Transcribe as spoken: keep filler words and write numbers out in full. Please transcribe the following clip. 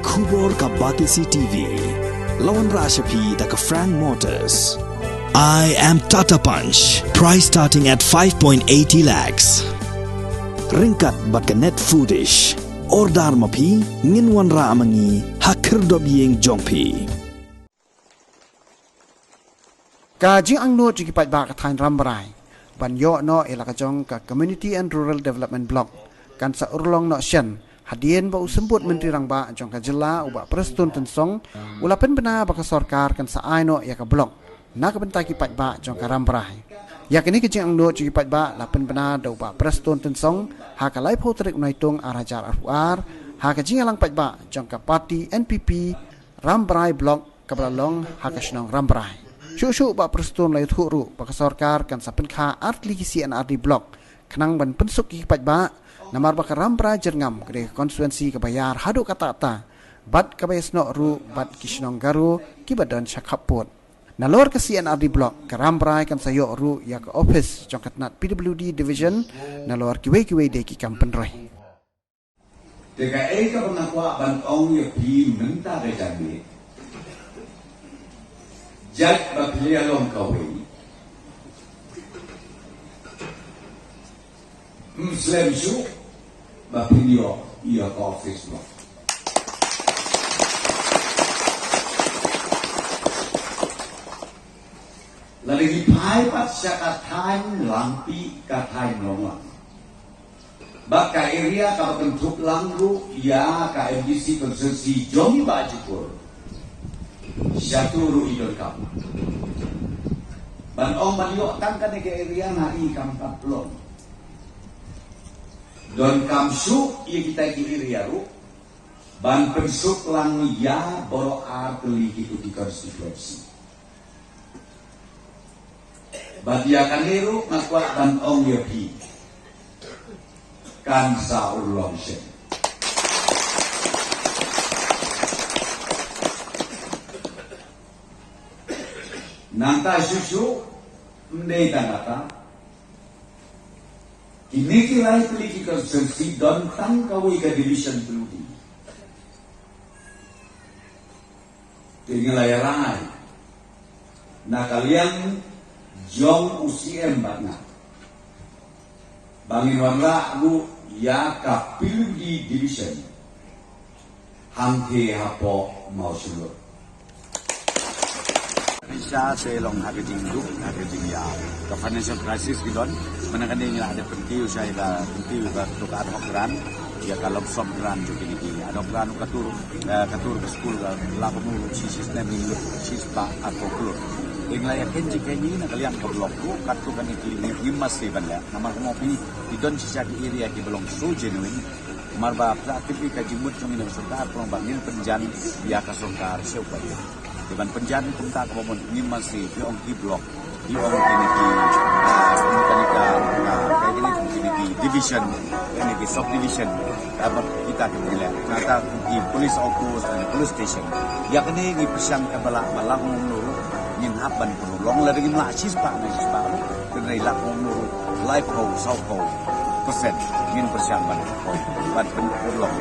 Khubor ka Batesi T V. La wanrah sha phi da ka Frank Motors. I am Tata Punch. Price starting at five point eighty lakhs. Ryngkat bad ka Net Foodish. Order ma phi, ngin wanrah ma ngi ha khyrdop ïing jong phi. Ka jingangnud jong ki paidbah ka thaiñ Rambrai ban ïoh noh ïa la ka jong ka Community and Rural Development Block kan sa urlong noh shen, hadien ba u Symbud Myntri Rangbah jong ka jylla, u Bah Prestone Tynsong, u la pynbna ba ka sorkar kan sa ai noh ïa ka block na ka bynta ki paidbah jong ka Rambrai. Ïa kane ka jingangnud jong ki paidbah la pynbna da u Bah Prestone Tynsong ha ka laiphew tarik u Naitung ar hajar arphew ar, ha ka jingïalang paidbah jong ka party N P P Rambrai Block kaba la long ha ka shnong Rambrai. Shuh shuh Bah Prestone u la ïathuh ruh ba ka sorkar kan sa pynkha artylli ki C and R D Block khnang ban pynsuk ïa ki paidbah, namar ba ka Rambrai Jyrngam ka dei ka constituency kaba ïar haduh katta-katta bad kaba ïasnoh ruh bad ki shnong Garo kiba don sha khappud. Nalor ka C and R D Block, ka Rambrai kan sa ïoh ruh ïa ka ophis jong ka tnat P W D Division nalor kiwei kiwei de ki kam pynroi. Te kaei kaba nga kwah ban ong ïa phi mynta ka janmiet, jait ba phi la long kawei, ym slem shuh ba phin ïoh ïa ka office block. Lada ngi phai pat sha ka thaiñ Langpih, ka thaiñ Longlang, bad ka area kaba kynthup lang ruh ïa ka M D C constituency jong i Bah Shukor, shatu ruh i donkam. Ban ong ban ïoh tang kane ka area, nga i kam pat long. Donkam shuh ïa kita ki area ruh ban pynsuk lang ïa baroh artylli kitu ki constituency. Bad ïa kane ruh nga kwah ban ong ïa phi, kan sa urlong shen. Nangta shuh shuh, ym dei tang kata, kine ki lai tylli ki constituency don tang kawei ka division pynlong. Te ngi la ïa rai na ka liang jong u C M bad nga ba ngin wanrah ruh ïa ka P W D division hangtei hapoh Mawshynrut. Pisa se long ha ka jingduk, ha ka jingïa. Ka financial crisis ki don, mynta kane ngi la dep pynkiew sha ïa ka, pynkiew ïa ka, to ka ad hoc grant, ïa ka lump sum grant jong kine ki. Ad hoc grant ka tur, eh, ka tur ka skul ka la ka mut shi snem ngi lut shispah arphew klur. Te ngi la ïa kynjah kynjah na ka liang ka block ruh, katto katne kylliang ngim masi ban leh. Namar kumno phi, ki don shisha ki area kiba long so genuine. Namar ba phi la tip ïa ka jingmut jong ngi na ka sorkar, pynban ngin pynjan ïa ka sorkar sha u paidbah. Te ban pynjan kumta kaba mut ngim masi phi ong ki block, phi ong kine ki, ah, kine ka, ah, kine ki division, kine ki subdivision, ah, ba kita ki pynleh. Nangta ki police outpost and police station. Ïa kine ngi pyrshang kaba lah ba la ka umno ruh ngin hap ban pynlong, lada ngim lah shispah ne shispah ruh, kane la ka umno ruh laiphew sawphew percent ngin pyrshang ban, ban pynlong.